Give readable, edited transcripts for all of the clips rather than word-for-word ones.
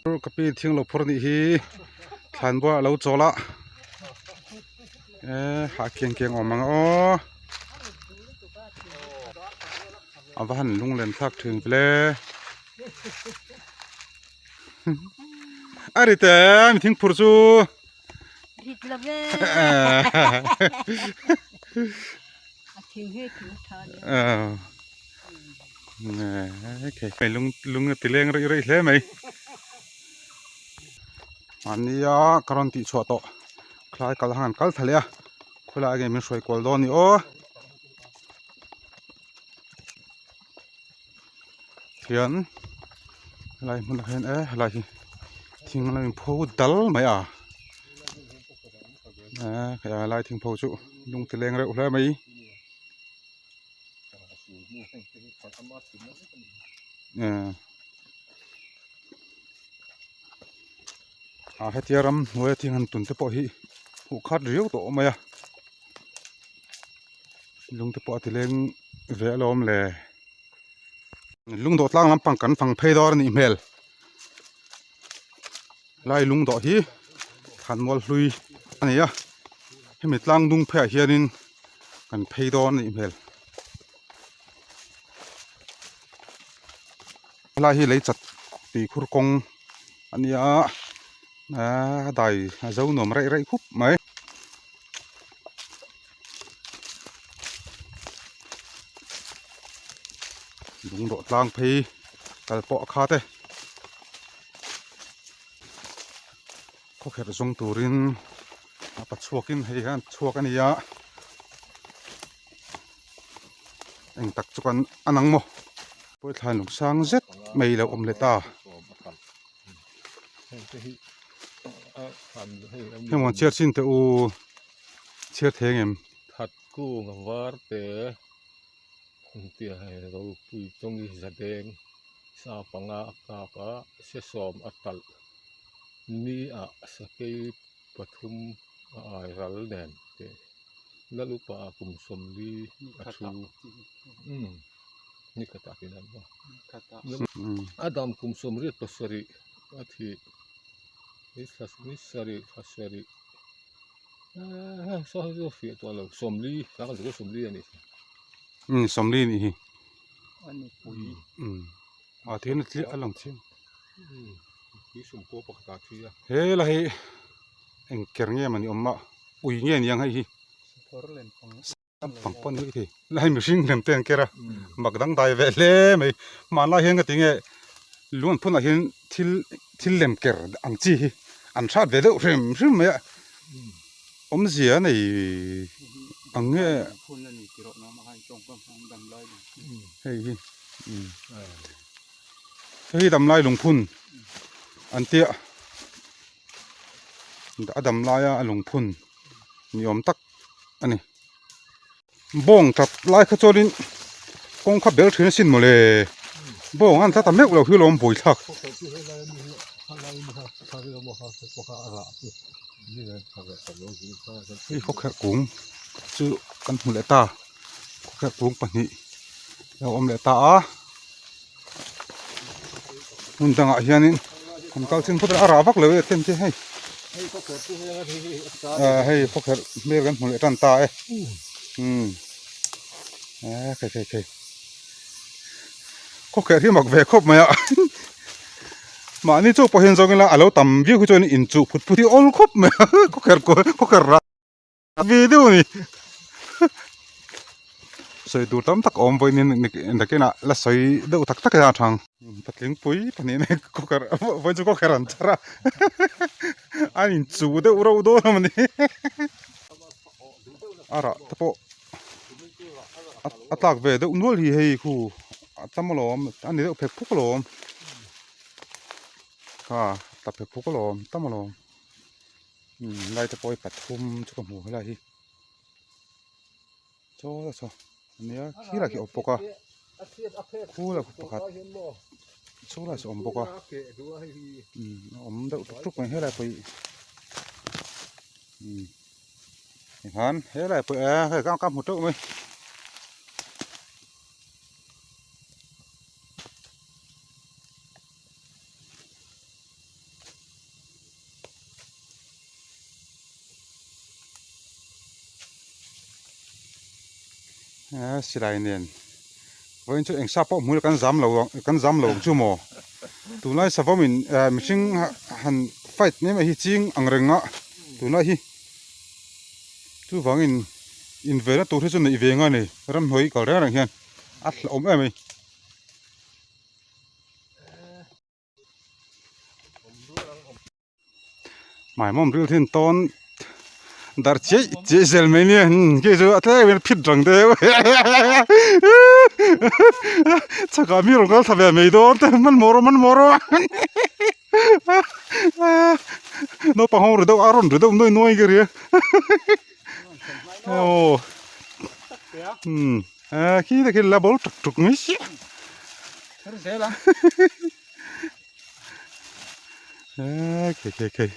Ka pi thing lo phur anih hi thlan bulah a lo chawl a eh hah kiang kiang awm ang aw a va han lunglen thlak thin vele a ri te mi thing phur chu Rit lo ve a thing hi thing tha nia Hei lung lung a ti leng rei rei hle mai mahnia ka rawn tih chhuah tawh khlai kal han kal thla leh a khawlai nge min hruai kual dawn ni aw hian helai hmunah hian e helai hi thing a lo inpho dal mai a e helai thingpho chu lung ti leng reuh hle mai. Ah hetia ram hnuaia thing han tun te pawh hi hmuh khat riau tawh awm mai a lung te pawh a ti leng ve alawm le lungdawh tlang lampang kan fang phei dawr a nih hmel lai lungdawh hi thlanmual hlui a ni a hemi tlang dung pheiah hianin kan phei dawn a nih hmel helai hi lei chat tui khur kawng a ni a a dai a zo nuam raih raih khup mai. Lungdawh tlang phei kal pawh a khat e khawkherh zawng turin a pa chhuakin hei hian chhuak a ni a eng tak chu kan a nang maw pawithlai lung sang zet mai lo awm leh ta heng an chhiar chin teh u chhiar thei ang em. That kung a var te tia hei ropui chawngi zadeng sa panga a kak a sesawm a talh ni ah sakei pathum a ai ral nen te lalupa ah kum sawmli a thu umm ni khatah tih dan maw a dam kum sawmriat pasarih a thih ni ni sarih thla sarih. Umm sawmli a nih hi umm a thil a lang chiang he lai hi eng ker nge mawni awm a ui nge ni ang hei hi pang pawh ni thei lai mihring lem te an ker a mak dangdai ve hle mai hmanlai hian ka ti nge lung an phunah hian thil thil lem ker ang chi hi an hrat ve deuh hrim hrim mai a awmzia a nei ang nge hei hi hei hi damlai lungphun an tia a damlaia a lungphun ni awm tak. a ni bawng tap lai kha chuanin kawng kha bel thin asin mawle bawng an tla ta meuh lo hi lawm buai thlak hei khawkherh kung chu kan hmu leh ta khawkherh kung pahnih a awm leh ta a hmun dangah hianin an kal chin phawt a a rah vak lo e a then te hei ah hei khawkherh hmel kan hmu leh tan ta e umm ah khei khei khei khawkherh hi mak ve khawp mai a mahni chu pawh hian zawng ila a lo tam viau hi chuan inchuh phut phut hi awl khawp mai a khawkherh khawkherh rah. Ve deuh a ni sawi tur tam tak a awm vawiin nakinah la sawi deuh tak tak hian a thang patling pui pahnih nen cooker vawiin chu cooker an char a a inchu deuh reuh dawn a mawni a rah te pawh a tlak ve deuh nual hi hei khu a tam alawm a ni deuh phek phuk alawm kha a tla phek phuk alawm tam alawm. Umm lai te pawh hi pathum chu ka hmu helai hi chaw saw ania khilai khi a awm bawk a khulai khu pakhat chulai saw a awm bawk a umm a awm deuh tuk tuk mai helai pawh hi umm tikhan helai pawh hi hei ka hmu teuh mai. Silai nen vawiin chu eng sa pawh hmu ila kan zam lo ang kan zam lo ang chu maw tunlai savawm in mihring han fight mai mai hi ching ang reng a tunlai hi chuvangin invenna tur hi chu neih ve nga ni ramhnuai kal reng reng hian a hlauhawm em mai. Maimawm ril thin tawn dar chiai chiai zel mai nia khi chu a tlem in phit rang deuh chhakah mi rawn kal thla ve mai dawn te hmanhmawh rawh hmanhmawh rawh naupang ho ri deuh a rawn ri deuh nuai nuai ka ria aw umm khi te khi la bawlh tuk tuk mai sia. Khei khei khei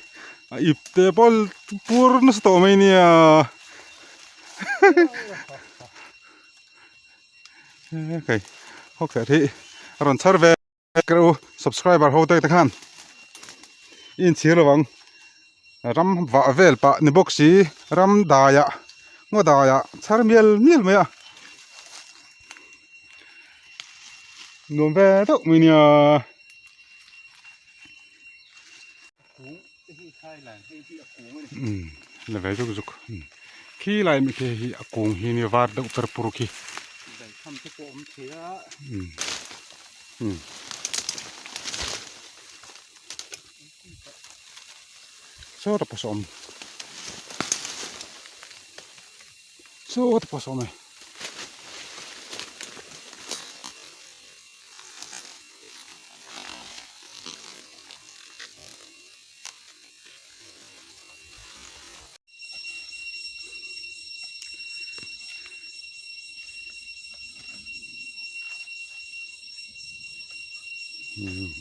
a ip te pawh pur nasa tawh mai nia khei haw kher hi a rawn chhar ve kher u subscriber ho te te khan i inchhir lo ang ram vah vel pah ni bawk si ram daiah ngaw daiah chhar mial mial mai a. Nuam ve deuh mai nia. Umm la ve zuk zuk khi lai mi khi hi a kung hi nia var deuh per pur khi. Umm umm. Saw ta pawh saw awm. Saw ta pawh saw awm e.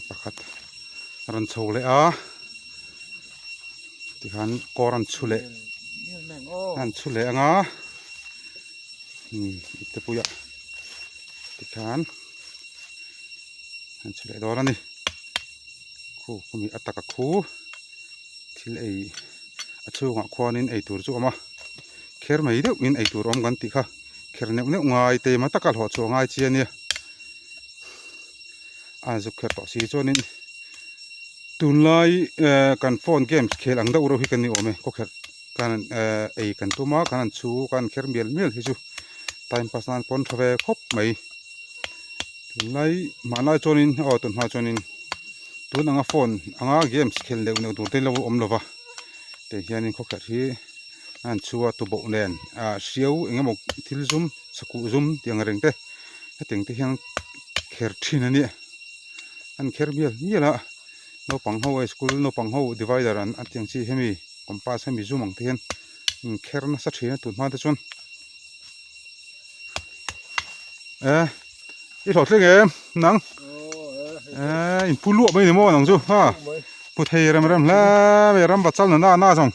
Pakhat a rawn chho leh a tikhan kawr an chhu leh an chhu leh ang a ipte puiah tikhan an chhu leh dawn a ni khu khumi a taka khu thil ei a chhungah khuanin ei tur chu a awm a kher mai deuhin ei tur awm kan tih kha kher neuh neuh ngai te ma taka hlawh chhuah ngai chi a nia a zuk kher tawh si chuanin tunlai eh kan phone games khel ang deuh reuh hi kan ni awm e khawkherh kan eh ei kan tum a kan han chhu kan han kher mial mial hi chu time pass nan pawn tha ve khawp mai tunlai hmanlai chuanin aw tunhma chuanin tun anga phone anga games khel neuh neuh tur te lo awm lova tih hianin khawkherh hi a han chhu a tuboh nen ah hriau eng emaw thil zum chhakûh zum tih ang reng te hetiang te hian kher thin a nia an kher mial mial a naupang ho school naupang ho divider an a tih ang chi hemi compass hemi zum ang te hian an kher nasa thin a tun hma te chuan e i hlawhtling em nang e in pu luah mai ni maw nang chu ha pu thei rem rem hle mai ram va chal na na na zawng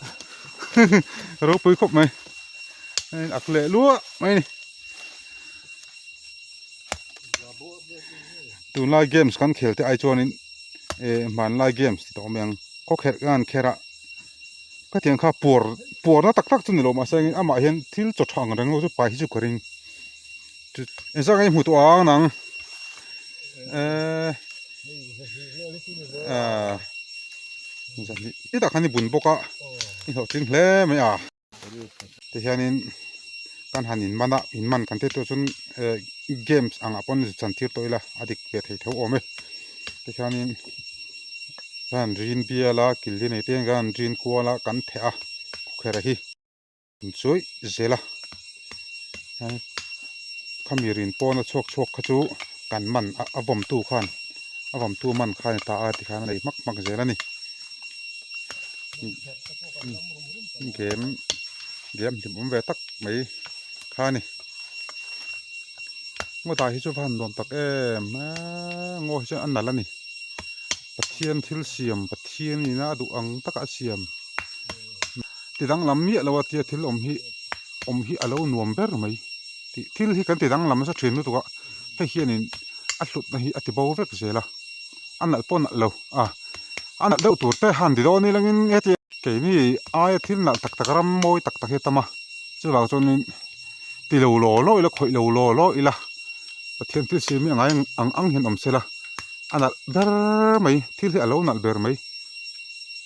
ropui khawp mai ak leh luah mai ni. Tunlai games kan khel te ai chuanin eh hmanlai games ti tawh awm ang khawkherh ka han kher a khatiang kha puar puarna tak tak chu ni lo mahse engin amah hian thil chaw tha ang reng lo chu pai hi chu ka ring chu engzah nge i hmuh tawh ang nang eh ah i tak khan i bun bawk a i hlawhtling hle mai a. Tihianin kan han inman a inman kan tih tur chuan eh games angah pawn chan tir tawh ila a dik ve thei tho awm e tikhianin kan han rin bial a kil hi nei te hian kan han rin kual a kan theh a khawkherh hi an chuai zel a khami rin pawna chhuak chhuak kha chu kan man a a vawmtu khan a vawmtu man kha a ni ta a tikhian a nei hmak hmak zel a ni. Game game hlim awm ve tak mai kha a ni ngaw dah hi chu va han nuam tak em eee ngaw hi chuan a nalh a ni Pathian thil siam Pathian ina a duh ang taka a siam ti danglam miah lo a tia thil awm hi awm hi a lo nuam ber mai tih thil hi kan ti danglam nasa thin lutuk a hei hianin a hlutna hi a ti bo vek zel a a nalh pawh nalh lo a a nalh deuh tur te han ti dawn ilangin heti keini aia thil nalh tak tak ram mawi tak tak hi a tam a chuvang chuanin. ti lo law law ila khawih lo law law ila Pathian thil siam hi a ngai ang ang hian awm sela a nalh ber mai thil hi a lo nalh ber mai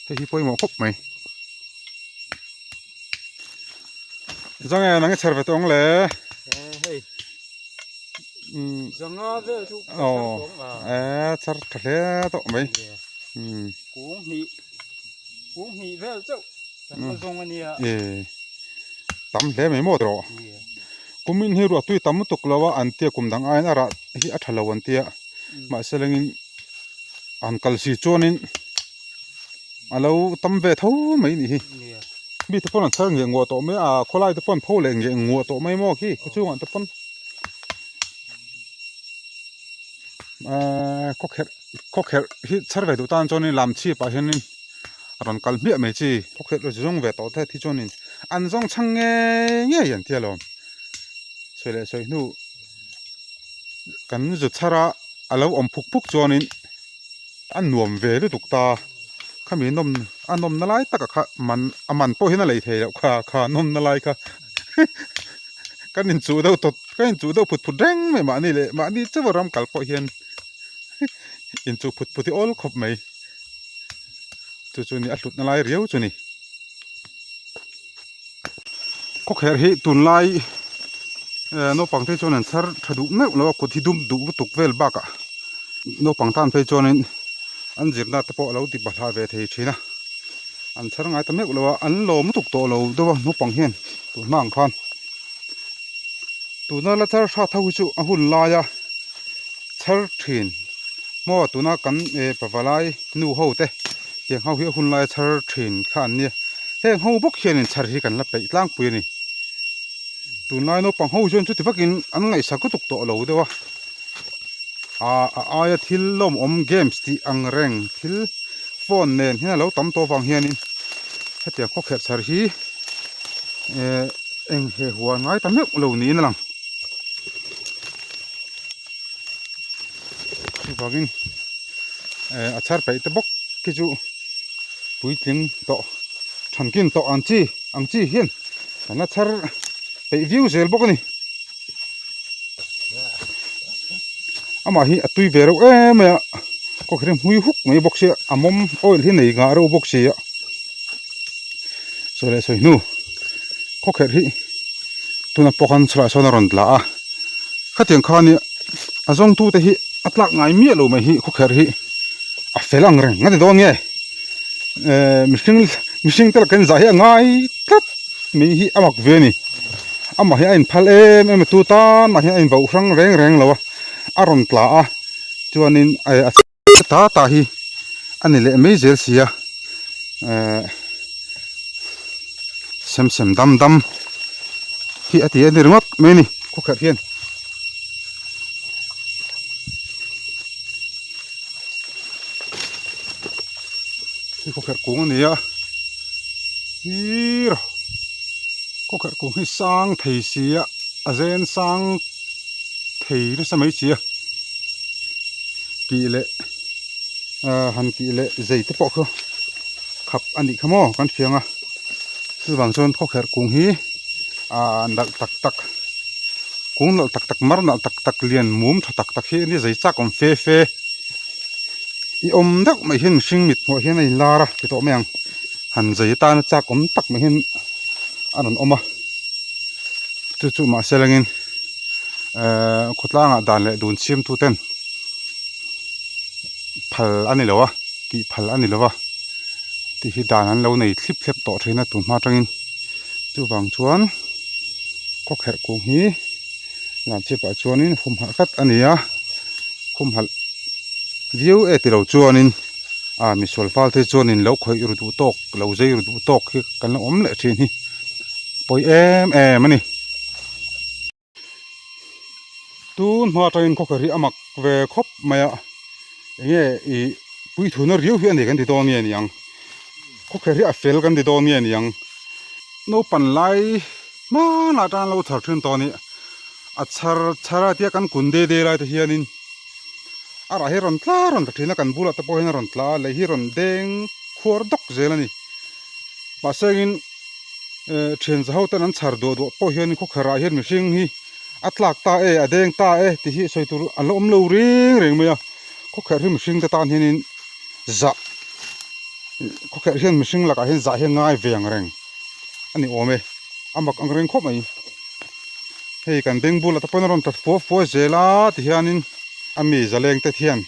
hei hi pawimawh khawp mai. Zange nang i chher ve tawh ang le. Hei. Umm. Zanga vel chu ka chher tawh ang a. E chher tha hle tawh mai. Umm. Kung hnih kung hnih vel chauh kan la zawng a nia. E tam hle mai maw tawh. Kumin hi ruah tui tam lutuk lo a an tia kum dang aiin a rah hi a tha lo an tia. Mahse lengin an kal si chuanin a lo tam ve tho mai nih hi. Mi te pawn an chhar ngeh nguah tawh mai a khawlai te pawn pho leh ngeh nguah tawh mai maw khi khaw chungah te pawn ahh khawkherh khawkherh hi chhar ve duh tan chuanin lam chhip ah hianin a rawn kal hmiah mai chi khawkherh chu zawng ve tawh te hi chuanin an zawng chhang ngei ngei an tia lawm sawi leh sawi hnu kan zu chhar a a lo awm phuk phuk chuanin. A nuam ve lutuk ta khami nawm a nawmna lai taka kha man a man pawh hian a lei thei loh kha kha nawmna lai kha kan inchuh deuh tawt kan inchuh deuh phut phut reng mai mahni leh mahni chauh a ram kal pawh hian inchuh phut phut hi awl khawp mai chu chu ni a hlutna lai riau chu ni khawkherh hi tunlai naupang te chuan an chhar tha duh meuh lo a kut hi dum duh lutuk vel bakah. Naupang tan phei chuanin an zirna te pawh a lo ti bahlah ve thei thin a, an chhar ngai ta meuh lo a, an lawm lutuk tawh lo deuh a naupang hian tun hma ang khan. Tuna la chhar hrat ho hi chu a hun laia chhar thin maw tuna kan eh pavalai nu ho te tiang ho hi a hun laia chhar thin kha an nia, heng ho bawk hianin chhar hi kan la peih tlangpui a ni. Tunlai naupang ho chuan chuti vakin an ngaihsak lutuk tawh lo deuh a. Ah a aia thil lawmawm games tih ang reng thil phone nen hian a lo tam tawh avang hianin hetiang khawkherh chhar hi eh eng he huan ngai ta meuh lo niin a lang chuvangin eh a chhar peih te bawk khi chu puitling tawh thankin tawh ang chi ang chi hian kan la chhar peih viau zel bawk a ni. Amah hi a tui ve reuh em mai a kawkher hi hmui huk mai bawk sia a mawm oil hi nei ngah reuh bawk sia sawi leh sawi hnu khawkherh hi tuna pawh khan chulaiah sawn a rawn tla a khatiang khan ih a zawngtu te hi a tlak ngai miah lo mai hi khawkherh hi a fel ang reng a ti dawn nge ehh mihring mihring te laka in zah hi a ngai tlat mai hi a mak ve a ni. Amah hi a inphal em em a tu tan mah hian a invoh hrang reng reng lo a a rawn tla a chuanin a ta ta hi a ni leh mai zel si a ehh sem sem dam dam hi a ti a ni ringawt mai a ni khawkherh hian. Hei khawkherh kung a ni a hir khawkherh kung hi sang thei si a a zen sang thei nasa mai si a tih leh ah han tih leh zei te pawh kha khap a nih kha maw kan hria ang a chuvang chuan khawkherh kung hi ah nalh tak tak kung nalh tak tak mar nalh tak tak lian mum tha tak tak hi a ni zei chak awm fe fe. I awm deuh mai hian mihring mit hmuh hian a inlar a ti tawh mai ang han zai atana chak awm tak mai hian a rawn awm a chu chu mahse langin ehh khawtlangah dan leh dun siam tu ten phal a ni lo a tih phal a ni lo a tih hi dan an lo nei thlip thlep tawh thin a tun hma atangin chuvang chuan khawkherh kung hi. Lam chhipah chuanin humhalh tlat a ni a humhalh viau e tilo chuanin ah misual fal te chuanin lo khawih ru duh tawk lo zei ru duh tawk hi kan lo awm leh thin hi pawi em em a ni. Tun hma atangin khawkherh hi a mak ve khawp mai a enge ih puithuna riau hi a ni kan ti dawn nge niang khawkherh hi a fel kan ti dawn nge niang naupang lai. Hmanah tan lo chhar thin tawh a ni. A chhar chhar a tia kan kun de de lai te hianin a rah hi a rawn tla rawn ta thin a, kan bulah te pawh hian a rawn tla a, lei hi a rawn deng khuar dawk zel a ni. Mahse engin Thian za ho ten an chhar duah duah pawh hian khawkherah hian mihring hi a tlak ta e a deng ta e tih hi sawi tur an la awm lo reng reng mai a khawkherh hi mihring te tan hianin zah khawkherh hian mihring lakah hian zah hi a ngai ve ang reng a ni awm e a mak ang reng khawp mai hei kan beng bulah te pawhin a rawn tla fua fua zel a ti hianin a mi zaleng te hian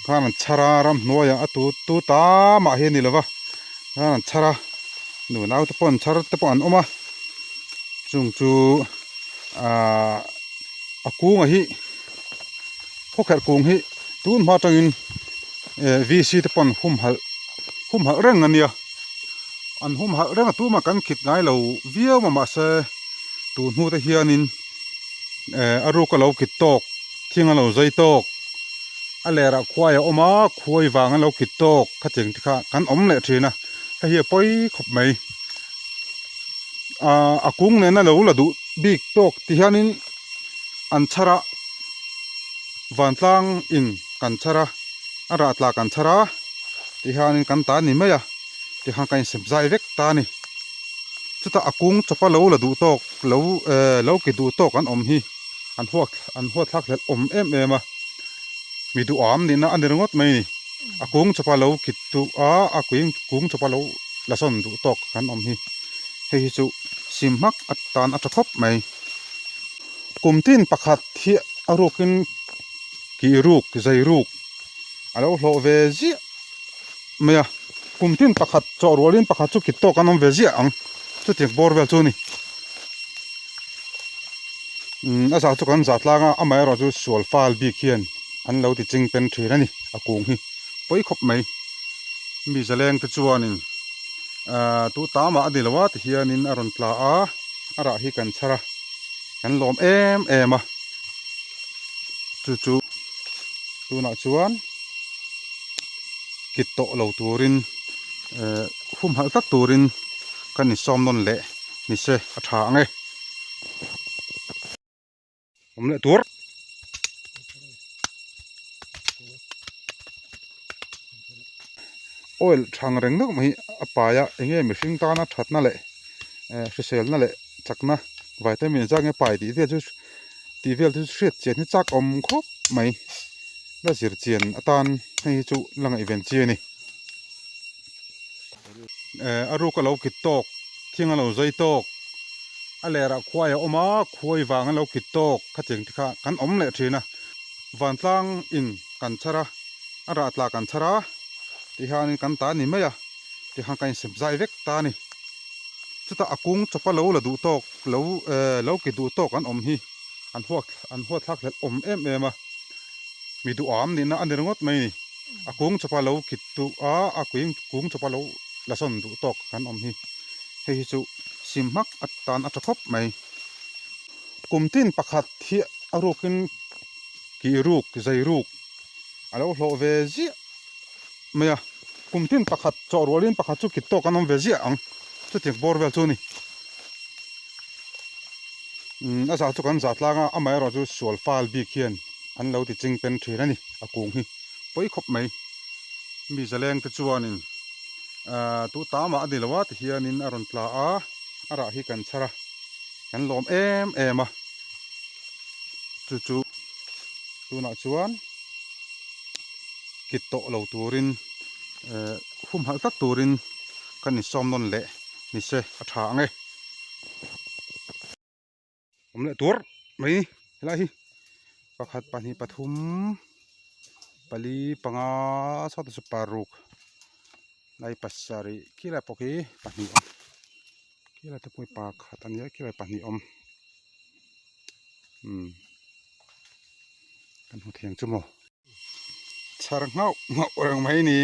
khan an chhar a ramhnuaiah a tu tu ta mah hi a ni lo va khan an chhar a. Nu nau te pawh an chhar te pawh an awm a chung chu ahh a kunga hi khawkherh kung hi tun hma atangin eh v c te pawh an humhalh humhalh reng a nia an humhalh reng a tumah kan khit ngai lo viau a mahse tun hnu te hianin eh a ruk a lo kit tawk thing a lo zai tawk a lerah khuai a awm a khuai vang a lo kit tawk khatiang te kha kan awm leh thin a. Hei hi a pawi khawp mai ahh a kung nena lo la duh bik tawk ti hianin an chhar a vantlang in kan chhar a a rah tla kan chhar a ti hianin kan ta ni mai a tikhan kan insem zai vek ta a ni chutah a kung chawpa lo la duh tawk lo ehh lo ki duh tawk an awm hi an huat an huat thlak hlelh awm em em a mi duham nihna a ni ringawt mai a ni. A kung chawpa lo kit duh a a kui kung chawpa lo la sawn duh tawk kan awm hi hei hi chu sim hmak atan a tha khawp mai kum tin pakhat hi a rukin kih ruk zai ruk a lo hlawh ve ziah mai a kum tin pakhat chawh rualin pakhat chu kit tawk an awm ve ziah ang chutiang bawr vel chu a ni umm a zah chu kan zah tlang a amaherawhchu sual fal bik hian. An lo ti ching pen thin a ni a kung hi pawi khawp mai mi zaleng te chuanin ahh tu tamah a ni lo a ti hianin a rawn tla a a rah hi kan chhar a kan lawm em em a chu chu tunah chuan kit tawh lo turin ehh humhalh tak turin kan insawm nawn leh ni se a tha ang e. Awm leh tur. Oil thang reng deuh mai hi a pai a eng nge mihring tana thatna leh eh hriselna leh chakna vitamin zat nge pai tih vel chu tih vel chu hriat chian hi chak awm khawp mai la zir chian atan hei hi chu la ngaihven chi a ni eh a ruk a lo kit tawk thing a lo zai tawk a lerah khuai a awm a khuai vang a lo kit tawk khatiang te kha kan awm leh thin a vantlang in kan chhar a a rah tla kan chhar a ti hianin kan ta ni mai a tikhan kan insem zai vek ta a ni chutah a kung chawpa lo la duh tawk lo eh lo ki duh tawk an awm hi an huat an huat thlak hlelh awm em em a mi duham nihna a ni ringawt mai a ni a kung chawpa lo kit duh a a kui kung chawpa lo la sawn duh tawk kan awm hi hei hi chu sim hmak atan a tha khawp mai kum tin pakhat hi a rukin kih ruk zai ruk a lo hlawh ve ziah mai a kum tin pakhat chawh rualin pakhat chu kit tawk an awm ve ziah ang chutiang bawr vel chu a ni umm a zah chu kan zah tlang a amaherawhchu sual fal bik hian an lo ti ching pen thin a ni a kung hi pawi khawp mai mi zaleng te chuanin ahh tu tamah a ni lo a ti hianin a rawn tla a a rah hi kan chhar a kan lawm em em a chu chu tunah chuan kit tawh lo turin eh humhalh tak turin kan insawm nawn leh ni se a tha ang e. Awm leh tur mai helai hi pakhat pahnih pathum pali panga sawtah chu paruk lai pasarih khilai pawh khi pahnih awm khilai te pawh hi pakhat a nia khilai pahnih awm umm kan hmu thiam chu maw chhar nghauh nghauh reng mai ni.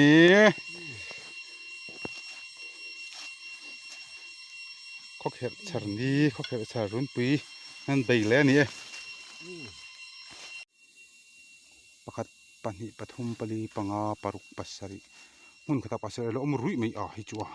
Khawkherh chhar ni khawkherh chhar runpui an bei hle a ni e pakhat pahnih pathum pali panga paruk pasarih hmun khatah pasarih a lo awm ruih mai a hei chu a.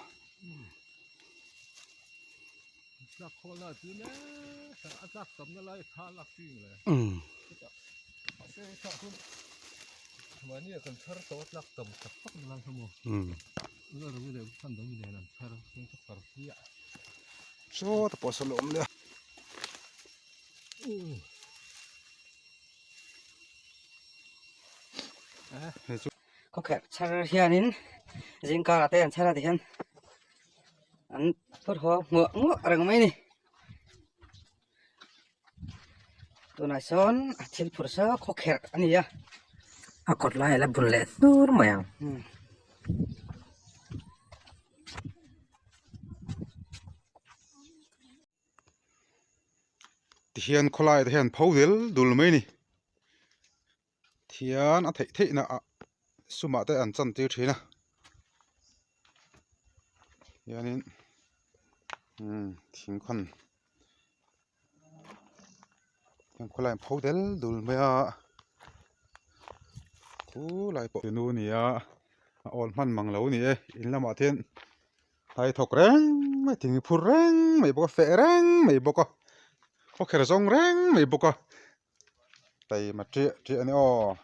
Sawta pawh saw la awm leh a. Hei chu. Khawkherh chhar hianin zingkarah te an chhar a tihian an phur haw nguah nguah reng mai a ni. Tunah sawn a thil phurh saw khawkherh a ni a. A kawt lai a la bun leh hnur mai ang. Tihian khawlai te hian pho del dul mai a ni. Thian a theih theih na ah sumah te an chan tir thin a hianin umm thingkhawn heng khawlai an pho del dul mai a khu lai pawh nu a ni a a awl hman mang lo a ni e in lamah te hian hlai thawk reng mai thing phur reng mai bawk a feh reng mai bawk a khawkher zawng reng mai bawk a. Taima ṭiah ṭiah a ni aw.